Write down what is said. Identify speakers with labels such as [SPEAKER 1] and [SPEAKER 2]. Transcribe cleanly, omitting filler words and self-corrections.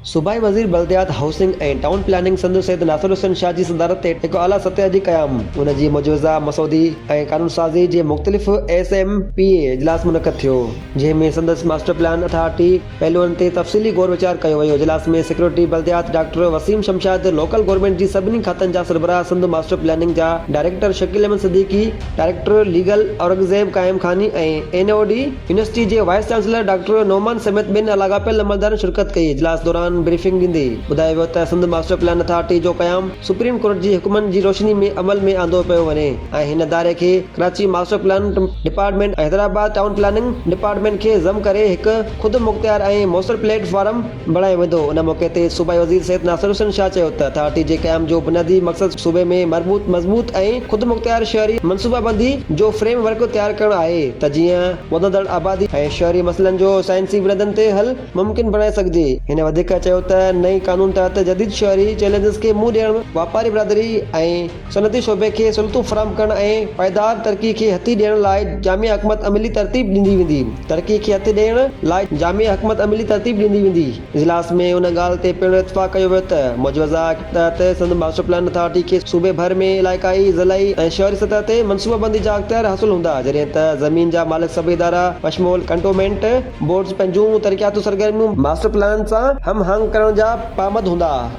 [SPEAKER 1] صوبائي وزير بلديات، housing ۽ town planning Sindh Syed Nasir Hussain Shah جي صدارت هيٺ هڪ اعليٰ سطح جي قيام، ان جي مجوزه مسودي ۽ قانونسازي جي مختلف ايس ايم پي اي اجلاس منعقد ٿيو، جنهن ۾ سندس ماسٽر پلان اٿارٽي پهلوئن تي تفصيلي غور ويچار ڪيو ويو. اجلاس ۾ سيڪريٽري بلديات doctor Waseem Shamshad, local government جي سڀني کاتن جا سربراهه، سنڌ ماسٽر پلاننگ جا director Shakeel Ahmed Siddiqui, director legal Aurangzeb Qaimkhani ۽ N O D university جي وائيس چانسلر ڊاڪٽر نعمان سميت ٻين لاڳاپيل عملدارن شرڪت ڪئي. اجلاس دوران بريفنگ ڏيندي ٻڌايو ويو ته سنڌ ماسٽر پلان اٿارٽي جو قيام سپريم ڪورٽ جي حڪمن جي روشني ۾ عمل ۾ آندو پيو وڃي ۽ هن اداري کي Karachi master plan department ۽ Hyderabad town planning department کي ضم ڪري هڪ خودمختيار ۽ موثر پليٽ فارم بڻايو ويندو. ان موقعي تي صوبائي وزير سيد ناصر حسين شاهه چيو ته اٿارٽي جي قيام جو بنيادي مقصد صوبي ۾ مربوط، مضبوط ۽ خودمختيار شهري منصوبابندي جو فريم ورڪ تيار ڪرڻ آهي ته جيئن وڌندڙ آبادي ۽ شهري مسئلن جو سائنسي بنيادن تي حل ممڪن بڻائي سگهجي. هن وڌيڪ چيو ته نئين قانون تحت جديد شهري چئلينجز کي منهن ڏيڻ، واپاري برادري ۽ صنعتي شعبي کي سهولتون فراهم ڪرڻ ۽ پائيدار ترقي کي هٿي ڏيڻ لاء جامع حڪمت عملي ترتيب ڏني ويندي. ترقي کي هٿي ڏيڻ لاء جامع حڪمت عملي ترتيب ڏني ويندي. اجلاس ۾ ان ڳالهه تي پڻ اتفاق ڪيو ويو ته مجوزه ايڪٽ تحت سنڌ ماسٽر پلان اٿارٽي کي صوبي ڀر ۾ علائقائي، ضلعي ۽ شهري سطح تي منصوبابندي جا اختيار حاصل هوندا جڏهن ته زمين جا مالڪ سڀ ادارا بشمول ڪنٽومينٽ بورڊز پنهنجون ترقياتي سرگرميون ماسٽر پلان سان هم آهنگ ڪرڻ جا پابند هوندا.